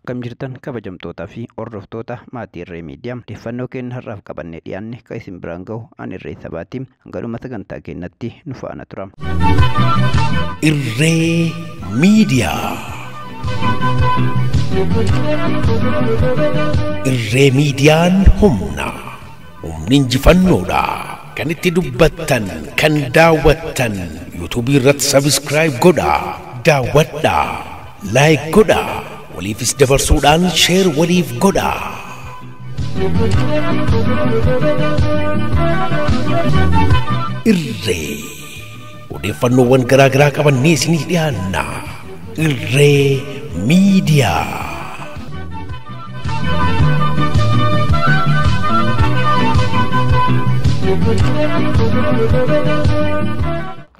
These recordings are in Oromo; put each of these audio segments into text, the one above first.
Akkam jirtan kabajamtootaa fi hordoftoota maatii Irree Miidiyaa odeeffannoo keenya har'aaf qabannee dhiyaanne kan isin biraan gahu ani Irree Sabaati. Hangadhuma sagantaa keenyatti nu faana tura. Irree Miidiyaa. Irree Miidiyaan humna. Humni injifannoodha. Kan itti dubbattan, kan daawwattan, yuutuubii irratti sabiskiraayib godhaa, daawwadhaa, laayik godhaa, waliifis dabarsuudhaan sheer waliif godhaa. Irree odeeffannoowwan garaa garaa qabannee isinii dhiyaanna. Irree Miidiyaa.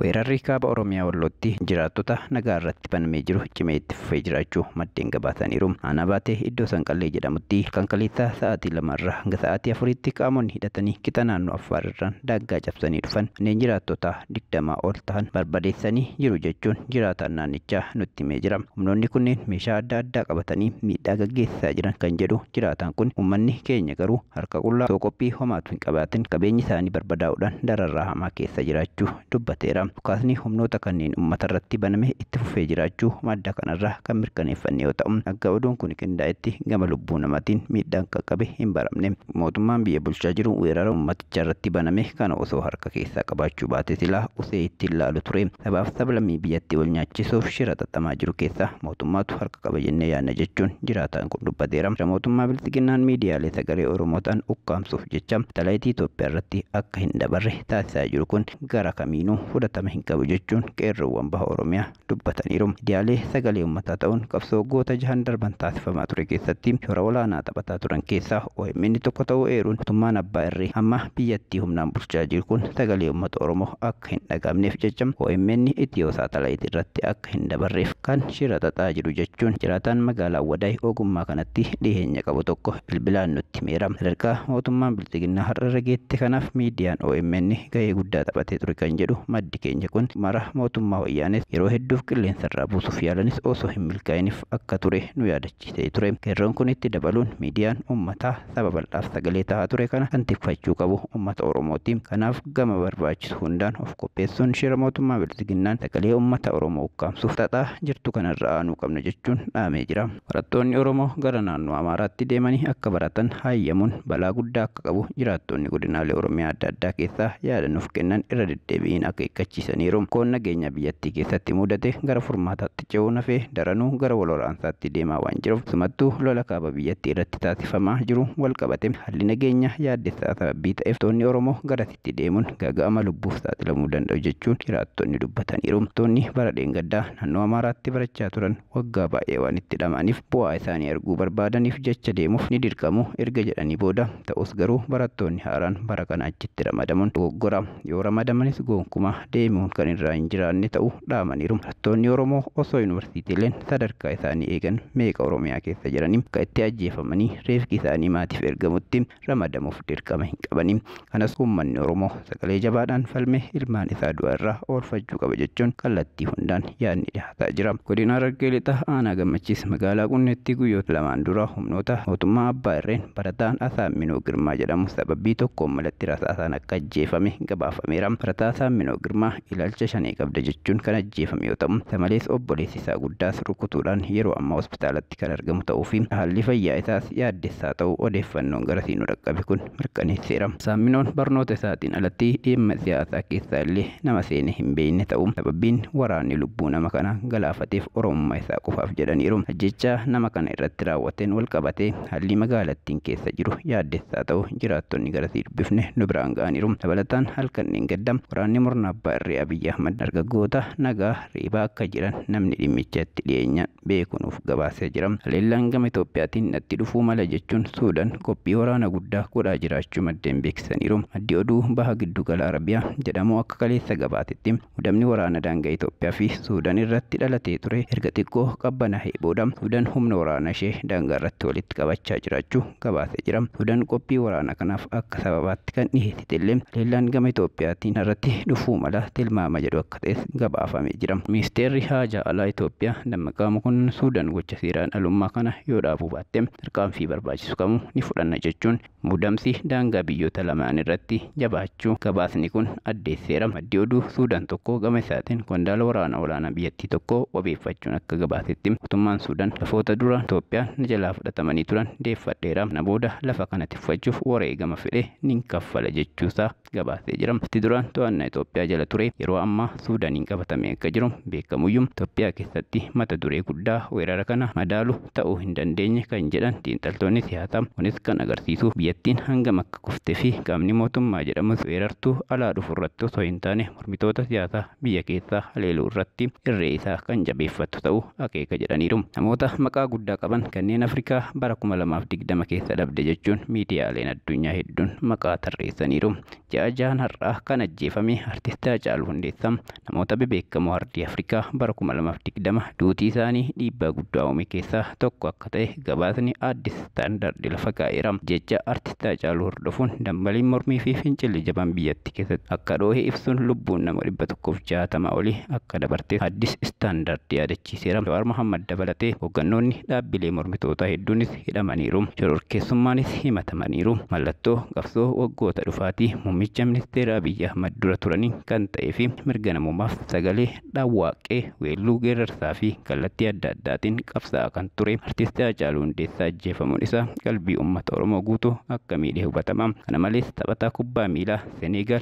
Weerarri kaaba Oromiyaa Wallootti jiraattota nagaa irratti banamee jiru cimee itti fufee jiraachuu maddeen gabaasaniiru. Aanaa Baatee iddoo Sanqallee jedhamutti halkan kaleessaa sa'aatii 2 irraa hanga sa'aatii 4tti qaamonni hidhatanii qixa naannoo Affaar irraan daangaa cabsanii dhufan manneen jiraattota 20 ol ta'an barbadeessanii jiru jechuun jiraataan naannichaa nutti himee jira. Humnoonni kunneen meeshaa adda addaa qabatanii miidhaa gaggeessaa jiran kan jedhu jiraataan kun uummanni keenya garuu harka qullaa osoo qophii homaatu hin qabaatin qabeenyi isaanii barbadaa'uudhaan dararraa hamaa keessa jiraachuu dubbateera. Dhukaasni humnoota kanneen uummata irratti baname itti fufee jiraachuu madda kanarraa kan mirkaneeffanne yoo ta'u, akka oduun kun qindaa'etti gama lubbuu namaatiin miidhaan qaqqabe hin baramne. Mootummaan biyya bulchaa jiru weerara uummaticha irratti baname kana osoo harka keessaa qabaachuu baate silaa usee ittiin laalu ture. Sabaaf sablammii biyyattii wal nyaachisuuf shira xaxamaa jiru keessaa mootummaatu harka qaba jennee yaadna jechuun jiraataan kun dubbateera. Mootummaa Bilxiginnaan miidiyaalee sagalee Oromootaan ukkaamsuuf jecha saatalaayitii Itoophiyaa irratti akka hin dabarre taasisaa jiru kun gara kamiinuu fudhatama hin qabu jechuun qeerroowwan baha Oromiyaa dubbataniiru. Miidiyaalee sagalee uummataa ta'uun qabsoo goota jahan darban taasifamaa ture keessatti shoora olaanaa taphataa turan keessaa OMN tokko ta'uu eeruun mootummaan abbaa irree amma biyyattii humnaan bulchaa jiru kun sagalee uummata Oromoo akka hin dhagaamneef jecha OMN itiyoo saatalaayitii irratti akka hin dabarreef kan shira xaxaa jiru jechuun jiraataan magaalaa Wadaay ogummaa kanatti dhiheenya qabu tokko bilbilaan nutti himeera. Sadarkaa mootummaan Bilxiginnaa har'a irra geette kanaaf miidiyaan OMN gahee guddaa taphatee ture kan jedhu maddi keenya kun mara mootummaa wayyaanis yeroo hedduuf qilleensa irraa buusuuf yaalanis osoo hin milkaa'iniif akka ture nu yaadachiisee ture. Qeerroon kun itti dabaluun miidiyaan uummataa saba bal'aaf sagalee ta'aa ture kana kan tikfachuu qabu uummata Oromooti. Kanaaf gama barbaachisu hundaan of qopheessuun shira mootummaa Bilxiginnaan sagalee uummata Oromoo ukkaamsuuf xaxaa jirtu kanarra aanuu qabna jechuun dhaamee jira. Barattoonni Oromoo gara naannoo Amaaraatti deemanii akka baratan hayyamuun balaa guddaa akka qabu jiraattonni godinaalee Oromiyaa adda addaa keessaa yaada nuuf kennan irra deddeebiin akeekkachiisaniiru. Rakkoon nageenya biyyattii keessatti mudate gara furmaataatti ce'uun hafee daranuu gara wal waraansaatti deemaa waan jiruuf sumattuu lola kaaba biyyattii irratti taasifamaa jiru wal qabate haalli nageenya yaaddessaa sababii ta'eef toonni Oromoo garasitti deemuun gaaga'ama lubbuuf saaxilamuu danda'u jechuun jiraattonni dubbataniiru. Toonni bara dheengaddaa naannoo Amaaraatti barachaa turan waggaa baay'ee waan itti dhama'aniif bu'aa isaanii arguu barbaadaniif jecha deemuuf ni dirqamu erga jedhanii booda ta'us garuu barattoonni haaraan bara kana achitti ramadamuun dogoggora yoo ramadamanis gonkumaa deemuun kan irraa hin jiraanne ta'uu dhaamaniiru. Barattoonni Oromoo osoo yuunivarsiitiileen sadarkaa isaanii eegan meeqa Oromiyaa keessa jiranii akka itti ajjeefamanii reefki isaanii maatiif ergamutti ramadamuuf dirqama hin qabani. Kanas uummanni Oromoo sagalee jabaadhaan falme ilmaan isaa du'a irraa oolfachuu qaba jechuun kallattii hundaan yaadni dhiyaataa jira. Godina Harargee Lixaa Aanaa Gammachiis magaalaa Qunneetti guyyoota lamaan dura humnoota mootummaa Abbaa Irreen barataan Asaamminoo Girmaa jedhamu sababii tokkoon malatti rasaasaan akka ajjeefame gabaafameera. Barataa Asaamminoo Girmaa ilaalcha shanee qabda jechuun kan ajjeefame yoo ta'u, malees obboleessi isaa guddaas rukutuudhaan yeroo ammaa hospitaalatti kan argamu ta'uu fi haalli fayyaa isaas yaaddessaa ta'uu odeeffannoon garasii nu dhaqqabe kun mirkaneesseera. Asaaminoon barnoota isaatiin alatti dhimma siyaasaa keessaa illee nama seene hin beekne ta'uu sababiin waraanni lubbuu nama kana galaafateef Oromummaa isaa qofaaf jedhaniiru. Ajjechaa nama kana irratti raawwateen wal qabatee haalli magaalattiin keessa jiru yaaddessaa ta'uu jiraattonni garasii dubbifne nu biraan ga'aniiru. Dabalataan halkan dheengadda waraanni murna abbaa irree Abiyyi Ahmad dargaggoota nagaa reebaa akka jiran namni dhimmicha itti dhiyeenyaan beeku nuuf gabaasee jira. Haleellaan gama Itoophiyaatiin natti dhufuu mala jechuun Suudaan qophii waraana guddaa godhaa jiraachuu maddeen beeksisaniiru. Maddi oduu baha giddugala Arabiyaa jedhamu akka kaleessa gabaatetti mudamni waraana daangaa Itoophiyaa fi Suudaan irratti dhalatee ture erga xiqqoo qabbanaa'ee booda Suudaan humna waraana ishee daangaa irratti walitti qabachaa jiraachuu gabaasee jira. Suudaan qophii waraana kanaaf akka sababaatti kan dhiyeessite illee haleellaan gama Itoophiyaatiin irratti dhufuu mala Tilmaama jedhu akka ta'es gabaafamee jira. Ministeerri Haajaa Alaa Itoophiyaa Dammaqaa Mokonnon Suudaan gocha seeraan alummaa kana yoo dhaabuu baatte tarkaanfii barbaachisu kamuu ni fudhanna jechuun muudamsi daangaa biyyoota lamaan irratti jabaachuu gabaasni kun addeesseera. Maddi oduu Suudaan tokko gama isaatiin qondaala waraana olaanaa biyyattii tokko wabeeffachuun akka gabaasetti mootummaan Suudaan lafoota dura Itoophiyaan na jalaa fudhatamanii turan deeffadheera. Kana booda lafa kana tikfachuuf wareegama fedhe nin kaffala jechuusaa gabaasee jira. Lafti duraan to'annaa Itoophiyaa jala ture yeroo ammaa Suudaaniin qabatamee akka jiru beekamuyyuu Itoophiyaa keessatti mata duree guddaa weerara kana madaalu ta'uu hin dandeenye kan jedhan xiinxaltoonni siyaasaa kunis kan agarsiisu biyyattiin hangam akka kuftee fi qaamni mootummaa jedhamus weerartuu alaa dhufu irratti osoo hin taane mormitoota siyaasaa biyya keessaa haleeluu irratti irree isaa kan jabeeffatu ta'uu akeeka jedhaniiru. Namoota maqaa guddaa qaban kanneen Afrikaa bara 2020 keessa dhabde jechuun miidiyaaleen addunyaa hedduun maqaa tarreessaniiru. Ji'a jahan har'aa kan ajjeefame artist Haacaaluu Hundeessaa namoota bebeekamoo ardii Afrikaa bara 2020 duutii isaanii dhiibbaa guddaa uume keessaa tokko akka ta'e gabaasni Addis Standard lafa kaa'eera. Jecha artist Haacaaluu hordofuun dambaliin mormii fi fincilli jabaan biyyattii keessatti akka dhoohe ibsuun lubbuun nama 160 olii akka dabarte Addis Standard yaadachiiseera. Jawaar Mohammad dabalatee hooggantoonni dhaabbilee mormitootaa hedduunis hidhamaniiru. Shororkeessummaanis himatamaniiru. Mallattoo qabsoo waggoota dhufaatii muummicha ministeera Abiyyi Ahmad dura turaniin kan ta'ee fi mirga namoomaaf sagalee dhawwaaqee weelluu geerarsaa fi kallattii adda addaatiin qabsaa'aa kan ture artist Haacaaluu Hundeessaa ajjeefamuun isaa qalbii uummata Oromoo guutuu akka miidhe hubatama. Kana malees taphataa kubbaa miilaa Senegaal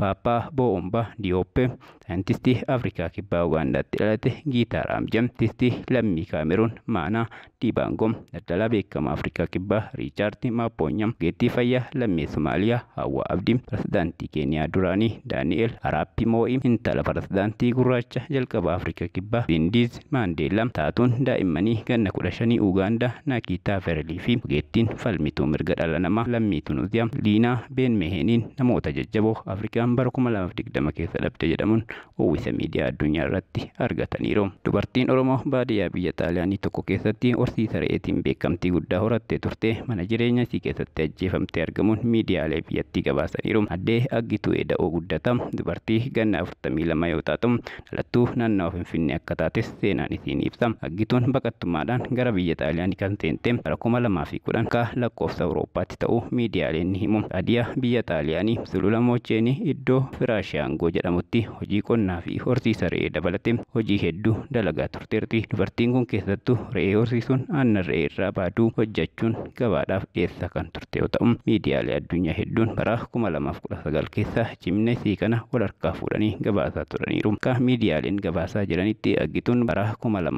Paappaa Bo'ombaa Diyooppee, saayintistii Afrikaa Kibbaa Ugaandaatti dhalate Giitaa Raamjam, artistii lammii Kaameruun Maanaa Dibaangoo, daldalaa beekamaa Afrikaa Kibbaa Riichaard Maappoonya, ogeettii fayyaa lammii Somaaliyaa Hawwa Abdii, pirezidaantii Keeniyaa duraanii Daani'el Araapi Moo'ii, intala pirezidaantii gurraacha jalqabaa Afrikaa Kibbaa Zindiiz Maandeellaa, taatuun daa'immanii ganna 15 Ugaandaa Naakiitaa Ferelii fi ogeettiin falmituu mirga dhala namaa lammii Tunuuziyaa Liinaa Beenmeheeniin namoota jajjaboo Afrikaan bara 2020 keessa dhabde jedhamuun uwwisa miidiyaa addunyaa irratti argataniiru. Dubartiin Oromoo baadiyyaa biyya Xaaliyaanii tokko keessatti horsiisa re'eetiin beekamtii guddaa horattee turte mana jireenya isii keessatti ajjeefamtee argamuun miidiyaalee biyyattii gabaasaniiru. Addee Aggituu Eda'oo Guddataa dubartii ganna 42 yoo taatu dhalattuu naannawa Finfinnee akka taates seenaan isiin ibsa. Aggituun baqattummaadhaan gara biyya Xaaliyaanii kan seente bara 2010 akka lakkoofsa Awurooppaatti ta'uu miidiyaaleen ni himu. Baadiyyaa biyya Xaaliyaanii sulula Mocheenii iddoo Firaashaangoo jedhamutti hojii qonnaa fi horsiisa re'ee dabalatee hojii hedduu dalagaa turteerti. Dubartiin kun keessattuu re'ee horsiisuun aannan re'ee irraa baaduu hojjechuun gabaadhaaf dhiyeessaa kan turte yoo ta'u miidiyaalee addunyaa hedduun bara 2019 keessa cimina isii kana wal harkaa fuudhanii gabaasaa turaniiru. Akka miidiyaaleen gabaasaa jiranitti Aggituun bara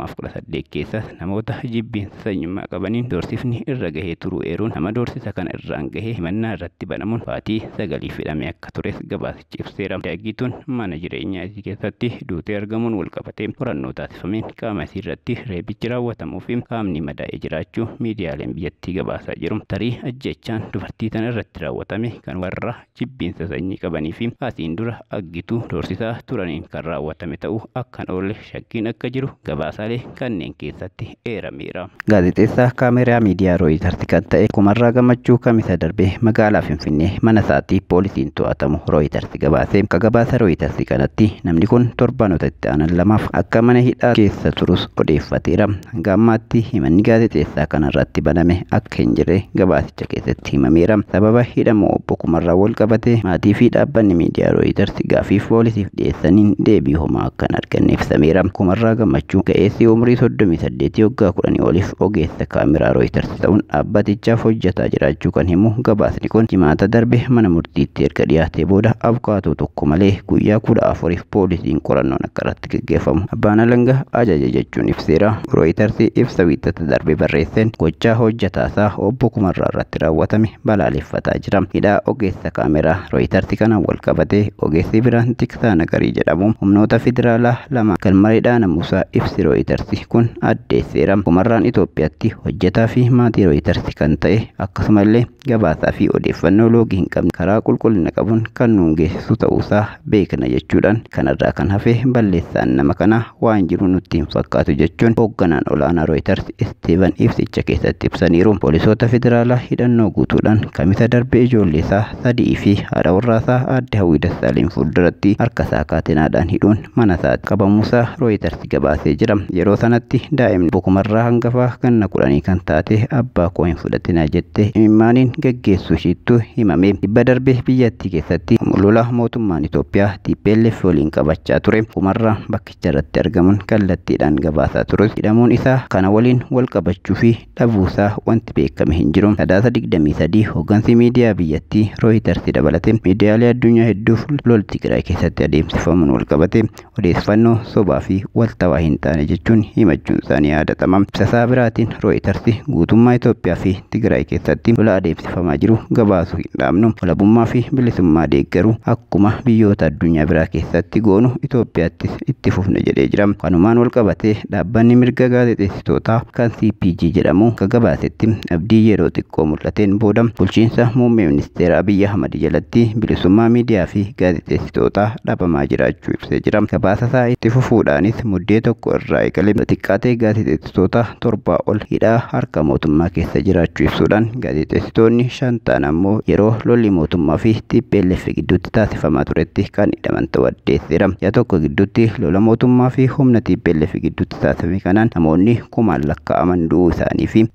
2018 keessa namoota jibbiinsa sanyummaa qabaniin doorsifni irra gahee turuu eeruun nama doorsisa kana irraan gahee himannaa irratti banamuun baatii 9 hidhamee akka tures gabaasichi ibseera. Aggituun mana jireenyaa isii keessatti duutee argamuun wal qabatee qorannoo taasifameen qaama isii irratti reebichi raawwatamuu fi qaamni madaa'ee jiraachuu miidiyaaleen biyyattii gabaasaa jiru. Tarii ajjechaan dubartii tana irratti raawwatame kan warra jibbiinsa sanyii qabanii fi asiin dura Aggituu doorsisaa turaniin kan raawwatame ta'uu akkan oolle shakkiin akka jiru gabaasaalee kanneen keessatti eerameera. Gaazexeessaa kaameraa miidiyaa Rooyiters kan ta'e Kumarraa Gammachuu kamisa darbee magaalaa Finfinnee mana isaatii poolisiin to'atamu Rooyiters gabaase. Akka gabaasa Rooyiters kanatti namni kun torbanoota itti aanan lamaaf akka mana hidhaa keessa turus odeeffateera. Hanga ammaatti himanni gaazexeessaa kanarratti baname akka hin jirre gabaasicha keessatti himameera. Sababa hidhamuu obbo Kumarraa wal qabatee maatii fi dhaabbanni miidiyaa Rooyiters gaaffii poolisiif dhiyeessaniin deebii homaa akka hin arganne ibsameera. Kumarraa Gammachuu ga'eessi umurii 38 waggaa 10 oliif ogeessa kaameraa Rooyiters ta'uun dhaabbatichaaf hojjetaa jiraachuu kan himu gabaasni kun jimaata darbe mana murtiitti erga dhiyaatee booda abukaatoo tokko malee guyyaa 14 poolisiin qorannoon akka irratti gaggeeffamu abbaan alangaa ajaja jechuun ibseera. Rooyiters ibsa wiixata darbe barreesseen gochaa hojjetaasaa obbo Kumarraa irratti raawwatame balaaleffataa jira. Hidhaa ogeessa kaameraa Rooyiters kanaan wal qabatee ogeessi biraan Tiksaa Nagarii jedhamu humnoota federaalaa lama kan mareedhaa namuusaa ibsi Rooyiters kun addeesseera. Kumarraan Itoophiyaatti hojjetaa fi maatii Rooyiters kan ta'e akkasumallee gabaasaa fi odeeffannoo loogii hin qabne karaa qulqullina qabuun kan nuun geessisu ta'uusaa beekna jechuudhaan kanarraa kan hafe balleessaan nama kanaa waan jiru nutti hin fakkaatu jechuun hoogganaan olaanaa Rooyiters Isteevan ibsicha keessatti ibsaniiru. Poolisoota federaalaa hidhannoo guutuudhaan kamisa darbe ijoollee isaa 3 fi fi haadha warraasaa aadde Hawwii Dassaaleny fuulduratti harka isaa kaatenaadhaan hidhuun mana isaatti qabamuusaa Reuters gabaasee jira. Yeroo sanatti daa'imni obbo Kumarraa hangafaa ganna 10 kan taate abbaa koo hin fudhatinaa jette imimmaaniin geggeessuu ishiittu himame. Dhibba darbe biyyattii keessatti lola mootummaan Itoophiyaa TPLF waliin qabachaa ture. Kumarraa bakkicha irratti argamuun kallattiidhaan gabaasaa turus hidhamuun isaa kana waliin wal qabachuu fi dhabuusaa wanti beekame hin jiru. Sadaasa 23 hooggansi miidiyaa biyyattii Reuters dabalate miidiyaalee addunyaa hedduuf lolli Tigraay keessatti adeemsifamuun wal qabate odeeffannoo sobaa fi waltawaa hin taane jechuun himachuun isaanii yaadatama. Ibsasaa biraatiin Reuters guutummaa Itoophiyaa fi Tigraay keessatti lola adeemsifamaa jiru gabaasuu hin dhaabnu. Walabummaa fi bilisummaa deeggaru akkuma biyyoota addunyaa biraa keessatti goonu Itoophiyaattis itti fufna jedhee jira. Kanumaan wal qabatee dhaabbanni mirga gaazexeessitootaa kan CPG jedhamu akka gabaasetti abdii yeroo xiqqoo mul'ateen booda bulchiinsa muummee ministeera Abiyyi Ahmad jalatti bilisummaa miidiyaa fi gaazexeessitootaa dhabamaa jiraachuu ibsee jira. Gabaasa isaa itti fufuudhaanis muddee 1 irraa eegalee xiqqaatee gaazexeessitoota 7 ol hidhaa harka mootummaa keessa jiraachuu ibsuudhaan gaazexeessitoonni 5 ta'an ammoo yeroo lolli mootummaa fi TPLF gidduutti taasifamaa turetti kan hidhaman ta'uu addeesseera. Ji'a tokko gidduutti lola mootummaa fi humna TPLF gidduutti taasifame kanaan namoonni kumaan lakkaa'aman du'uu isaanii fi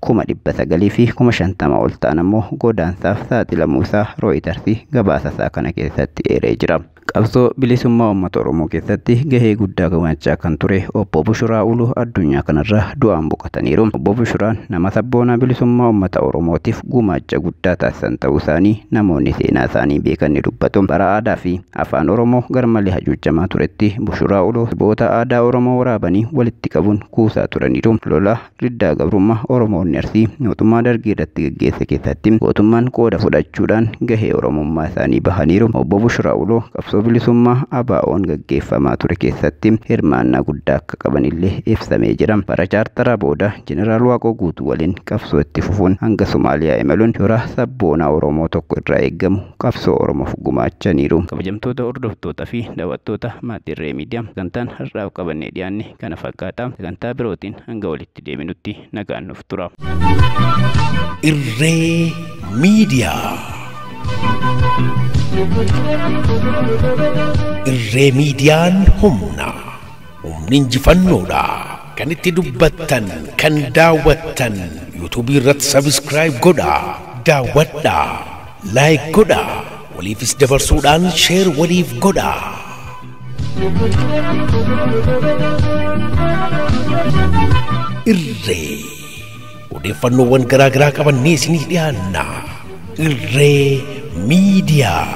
950,000 ol ta'an ammoo godaansaaf saaxilamuu isaa Reuters gabaasa isaa kana keessatti eeree jira. Qabsoo bilisummaa uummata Oromoo keessatti gahee guddaa gumaachaa kan ture obbo Bushuraa Uluu addunyaa kanarra du'aan boqotaniiru. Obbo Bushuraan nama sabboonaa bilisummaa uummata Oromootiif gumaacha guddaa taasisan ta'uu isaanii namoonni seenaa isaanii beekan ni dubbatu. Bara aadaa fi afaan Oromoo garmalee hacuucamaa turetti Bushuraa Uluu sirboota aadaa Oromoo waraabanii walitti qabuun kuusaa turaniiru. Lola diddaa gabrummaa Oromoonni Arsii mootummaa Dargii irratti geggeesse keessatti gootummaan qooda fudhachuudhaan gahee Oromummaa isaanii bahaniiru. Obbo Bushuraa Uluu qabsoo bilisummaa ABO'n gaggeeffamaa ture keessatti hirmaannaa guddaa akka qaban illee ibsamee jira. Bara chaartaraa booda Jeneraal Waaqoo Guutuu waliin qabsoo itti fufuun hanga Somaaliyaa imaluun shoora sabboonaa Oromoo tokko irraa eegamu qabsoo Oromoof gumaachaniiru. Kabajamtoota hordoftoota fi daawwattoota maatii Irree Miidiyaa sagantaan har'aaf qabannee dhiyaanne kana fakkaata. Sagantaa birootiin hanga walitti deebinutti nagaan nuuf tura. Irree Miidiyaa. Irree Miidiyaan humna. Humni injifannoodha. Kan itti dubbattan, kan daawwattan, yuutuubii irratti sabiskiraayib godhaa, daawwadhaa, laayik godhaa, waliifis dabarsuudhaan sheer waliif godhaa. Irree odeeffannoowwan garaa garaa qabannee isinii dhiyaanna. Irree Miidiyaa.